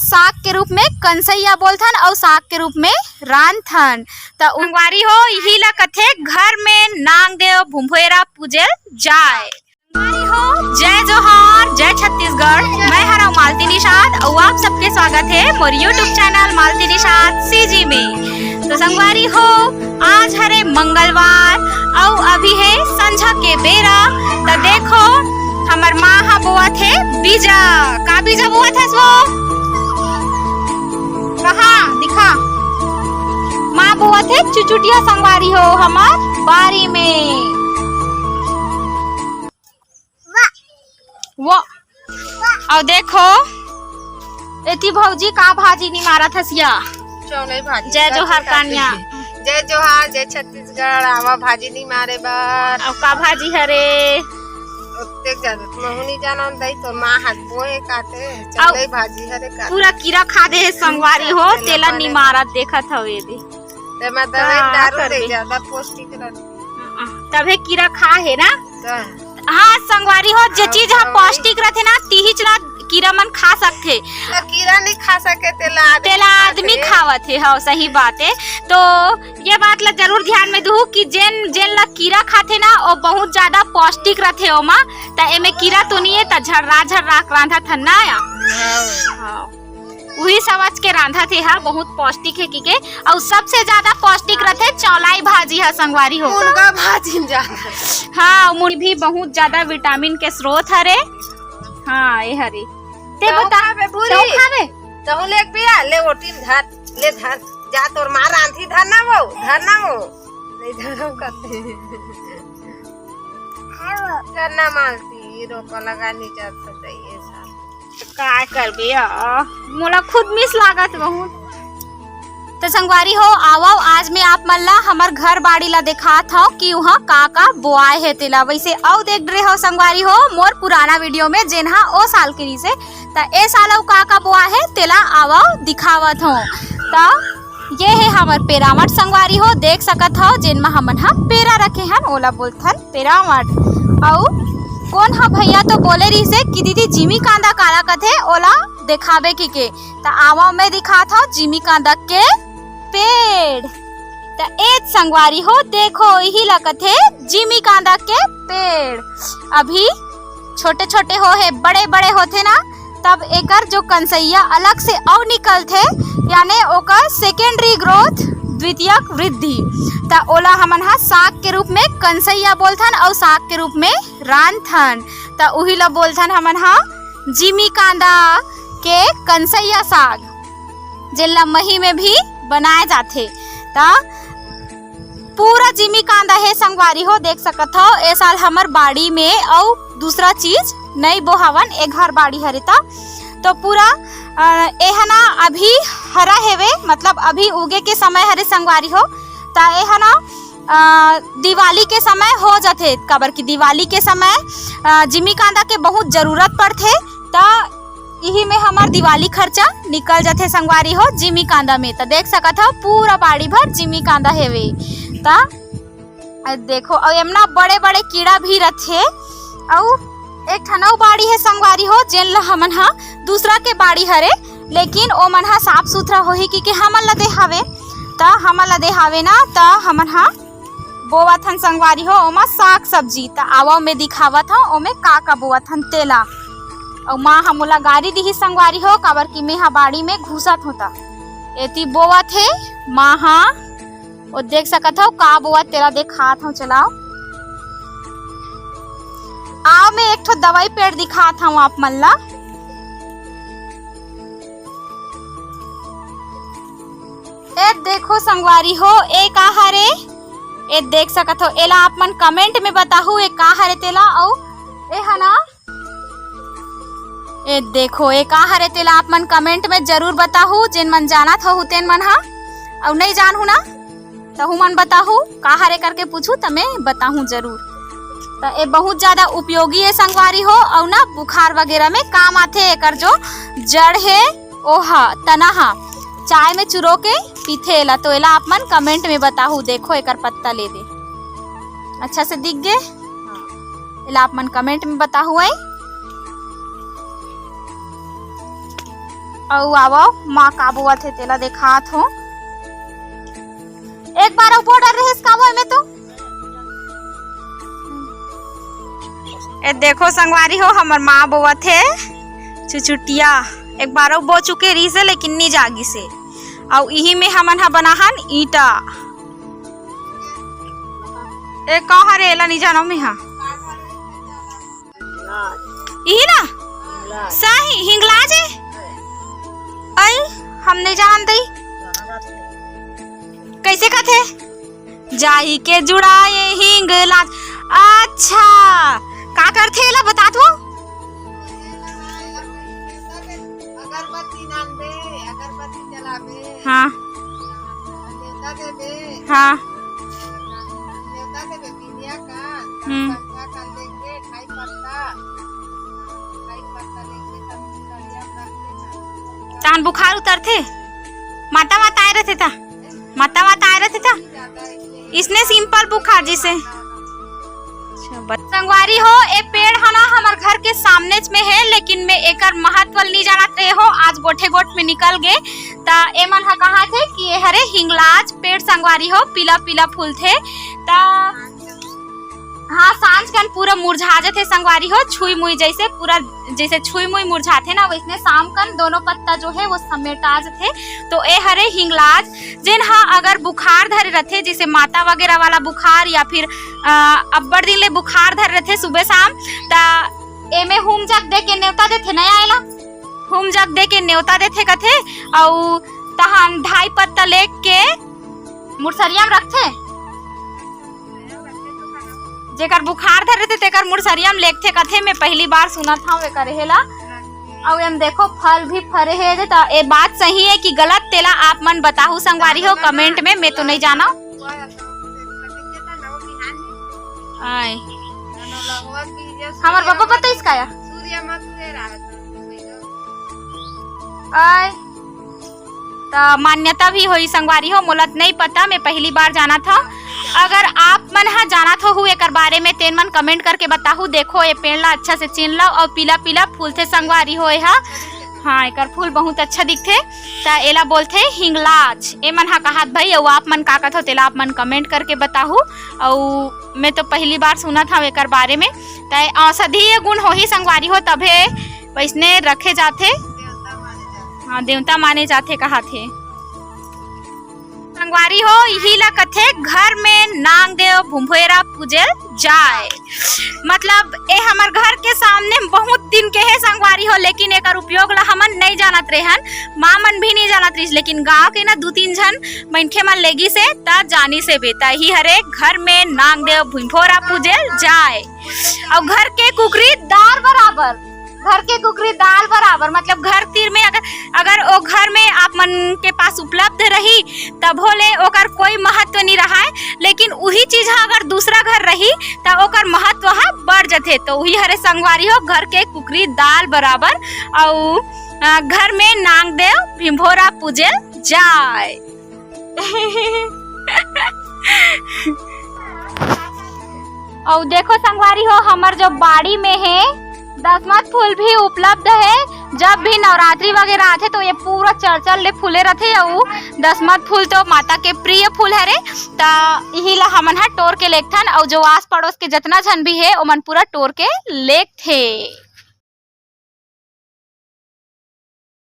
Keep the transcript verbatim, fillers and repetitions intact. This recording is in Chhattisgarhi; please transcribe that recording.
साग के रूप में कंसैया बोलथन अउ साग के रूप में रांधथन। त संगवारी हो, इही ला कथे घर में नांग देव भुम्भुएरा पूजे जाय। संगवारी हो, जय जोहार, जय छत्तीसगढ़। मैं हरव मालती निषाद अउ आप सबके स्वागत हे मोर YouTube channel Malti Nishad CG में। तो संगवारी हो, आज हरे मंगलवार अउ अभी हे संझा के बेरा। त देखो, हमर माँ ह बोवत हे बीजा। का बीजा बोवत हस वो? कहाँ? दिखा। माँ बोवत हे चुचुटिया संगवारी हो हमर बारी में। वो। अउ देखो, एती भौजी का भाजी निमारत हस या। चौलाई भाजी। जय जोहार कान्या। जय जोहार, जय छत्तीसगढ़। आवा भाजी निमारे बर। अउ का भाजी हरे? ओतेक ज्यादा तो महू नहीं जानन दई, तोर माँ हाथ बोहे काटे। चौलाई भाजी हरे काटे। पूरा कीरा खा दे हे संगवारी हो, तेला निमारत देखत हवे दे। तेमा दवाई दारू दे, ज्यादा पौष्टिक रथे। तभे कीरा खा हे ना। हाँ संगवारी हो, जे चीज ह पौष्टिक रथे ना, तिहीच ला कीरा मन खा सकथे। त कीरा नहीं खा सके, तेला आदमी तेला आदमी खावत हे। हाँ, सही बात हे। तो ये बात ला जरूर ध्यान में दूहू कि जेन, जेन ला कीरा खाथे ना, वो बहुत ज्यादा पौष्टिक रथे ओमा। त एमे कीरा तो नहीं हे, त झर्रा झर्रा रांधत हन ना या। हाँ। हाँ। उही समझ के रांधत हे हा, बहुत पौष्टिक हे किके। अउ सबसे ज्यादा पौष्टिक रथे चौलाई भाजी हा संगवारी हो। मुनगा भाजी में ज्यादा। हाँ, मुन भी बहुत ज्यादा विटामिन के स्रोत हरे। हाँ, ये हरे। ते तहु बता, खाबे पूरी? तहु खाबे? तहु ले एक बिया, ले ओटिन धर, ले धर। जा तोर माँ रांधी धर ना वो, धर ना वो। नहीं धर हम करते। धर ना मालती, रोपा लगा नहीं जाता चाहिए साहब। त काय करबे, आ, मोला खुद मिस लागत बहुत। त संगवारी हो, आवव, आज मैं आप मन ला हमर घर बाड़ी ला देखात हव कि उहाँ का का बोआए हे तेला। वैसे अउ देख डरे हव संगवारी हो, मोर पुराना वीडियो में जेन हा ओ साल के रिसे, त ए साल अउ का का बोआए हे तेला आवव दिखावत हव। त ये हे हमर पेरावट संगवारी हो, देख सकत हव, जेन म हमन ह पेरा रखे हन, ओला बोलथन पेरावट। अउ कोन ह भैया तो बोले रिहिसे कि दीदी जिमी कांदा काला कथे, ओला देखाबे किके। त आवा मैं दिखात हव जिमी कांदा के पेड़। त ए संगवारी हो, देखो, इही ला कथे जिमी कांदा के पेड़। अभी छोटे-छोटे हो हे, बड़े-बड़े होथे ना, तब एकर जो कंसैया अलग से अउ निकलथे, याने ओकर secondary growth, द्वितीयक वृद्धि। त ओला हमन ह साग के रूप में कंसैया बोलथन अउ साग के रूप में रांधथन। त उही ल बोलथन हमन ह जिमी कांदा के कंसैया साग, जेन ल मही में भी बनाए जाथे। त पूरा जिमी कांदा हे संगवारी हो, देख सकत हव। ए साल हमर बाड़ी में अउ दूसरा चीज नई बोहावन, ए घर बाड़ी हरे त। तो पूरा, अ, एहना अभी हरा हेवे, मतलब अभी उगे के समय हरे संगवारी हो। त एहना, अ, दिवाली के समय हो जाथे, काबर कि दिवाली के समय, अ, जिमी कांदा के बहुत जरूरत पड़थे। त इही में हमर दिवाली खर्चा निकल जाथे संगवारी हो जिमी कांदा में। त देख सकत हव पूरा बाड़ी भर जिमी कांदा हेवे। त देखो, अउ एमना बड़े-बड़े कीड़ा भी रथे। अउ एक ठन अउ बाड़ी हे संगवारी हो, जेन ल हमन ह दूसरा के बाड़ी हरे, लेकिन ओमन ह साफ सुथरा होही किके हमन ल दे हावे। त हमन ल दे हावे ना, त हमन ह बोवत हन संगवारी हो, ओमा साग सब्जी। त आवा, मैं दिखावत हव, ओमे का का बोवत हन तेला। अउ माँ ह मोला गारी दिही संगवारी हो, काबर कि मैं ह बाड़ी में घुसत हों त एती बोवत हे माँ ह। ओ देख सकत हव, का बोवत तेला देखात हव। चलाओ, आव, मैं एक ठो दवाई पेड़ दिखात हव आप मन ला। ए देखो संगवारी हो, ए का हरे? ए देख सकत हो, एला आप मन comment में बताहू, ए का हरे तेला। अउ ए ह ना, ए देखो, ए का हरे तेला आप मन comment में जरूर बताहू, जेन मन जानत हहू तेन मन ह। अउ नई जानहू ना, तहू मन बताहू का हरे करके पूछू, त मैं बताहूँ जरूर। त ए बहुत ज्यादा उपयोगी हे संगवारी हो, अउ ना बुखार वगैरह में काम आथे। एकर जो जड़ हे, ओहा, तना हा, चाय में चुरो के पीथे एला। तो एला आप मन comment में बताहू। देखो, एकर पत्ता ले दे, अच्छा से दिख गे। हाँ। एला आप मन comment में बताहू। ए, अउ आवव, माँ का बोवत हे, तेला देखात हो। एक बार अउ बो डरे रहेस का वो एमे तो। ए देखो संगवारी हो, हमर माँ बोवत हे चुचुटिया। एक बार अउ बो चुके रहिस हे, लेकिन नी जागिस हे। अउ इही में हमन ह बनाहन ईंटा। ए का हरे, एला नी जानव में हा। इही ना? सही, हिंगलाज हे? अई, हम नहीं जानत हई। कैसे कथे? जाई के जुड़ाए हिंगलाज। अच्छा, का करथे एला बतात हो? अगरबत्ती नांदे, अगरबत्ती जलाबे। हाँ। देवता देबे। हाँ। देवता देबे, बिंदिया का, हम्म। संझा का लेके ढाई पत्ता, ढाई पत्ता लेके तब बढ़िया करके ना। तहन बुखार उतरथे? माता वाता आए रथे ता? माता वाता आए रथे ता? इसने simple बुखार जैसे। अच्छा, बत-, संगवारी हो, ए पेड़ ह ना हमर घर के सामनेच में हे, लेकिन मैं एकर महत्व ल नी जानत रहे हो। आज गोठे गोठ में निकल गे, त एमन ह कहाथे कि ए हरे हिंगलाज पेड़ संगवारी हो, पीला पीला फूलथे। त हाँ, सांझ कन पूरा मुरझा जथे संगवारी हो, छुई मुई जैसे पूरा, जैसे छुई मुई मुरझाथे ना, वैसने शाम कन दोनों पत्ता जो है वो समेटा जथे। तो ए हरे हिंगलाज, जेन ह अगर बुखार धरे रथे, जैसे माता वगैरह वाला बुखार या फिर, अ, अब्बड़ दिन ले बुखार धरे रथे सुबह शाम, त एमे हुम जग दे के नेवता देथे, नया एला हुम जग दे के नेवता देथे कथे, अउ तहन ढाई पत्ता लेग के मुरसरिया म रखथे। जेकर बुखार धरे रथे, तेकर मुरसरिया म लेगथे कथे। मैं पहली बार सुनत हंव एकर एला। अउ एम देखो, फल भी फरे हे। त ए बात सही हे कि गलत, तेला आप मन बताहू संगवारी हो comment में, मैं तो नहीं जानव। आय। हमर पापा पता इसका या? आय। त मान्यता भी होही संगवारी हो, मोला त नहीं पता, मैं पहली बार जानत हंव। अगर आप मन ह जानत होहू एकर बारे में, तेन मन comment करके बताहू। देखो, ए पेड़ ला अच्छा से चिन लव, अउ पीला पीला फूलथे संगवारी हो एहा। हाँ, एकर फूल बहुत अच्छा दिखथे, त एला बोलथे हिंगलाज। ए मन ह कहात भाई, अउ आप मन का कथो, तेला आप मन comment करके बताहू। अउ मैं तो पहली बार सुनत हंव एकर बारे में, त औषधीय गुण होही संगवारी हो, तभे वैसने रखे जाथे। हाँ, देवता माने जाथे कहाथे। संगवारी हो, इही ला कथे घर में नांग देव भुंभोरा पूजल जाय। मतलब ए हमर घर के सामने बहुत दिन के हे संगवारी हो, लेकिन एकर उपयोग ला हमन नहीं जानत रेहन, माँ मन भी नहीं जानत रहिस, लेकिन गांव के ना दू तीन झन मनखे मन लेगिस हे त जानिस हे बेटा। इही हरे घर में नांग देव भुंभोरा पूजल जाय। अउ घर के कुकरी दार बराबर, घर के कुकरी दाल बराबर, मतलब घर तीर में अगर, अगर ओ घर में आप मन के पास उपलब्ध रही, तभो ले ओकर कोई महत्व नहीं रहाय, लेकिन उही चीज ह अगर दूसरा घर रही, त ओकर महत्व ह बढ़ जथे। तो उही हरे संगवारी हो, घर के कुकरी दाल बराबर, अउ, अ, घर में नांग देव भिंभोरा पूजल जाय। अउ देखो संगवारी हो, हमर जो बाड़ी में हे, दसमत फूल भी उपलब्ध हे। जब भी नवरात्रि वगैरह आथे, तो ये पूरा चरचर ले फूले रथे। अउ दसमत फूल तो माता के प्रिय फूल हरे, त इही ला हमन ह टोर के लेगथन। अउ जो आस पड़ोस के जतना झन भी हे, ओमन पूरा टोर के लेगथे।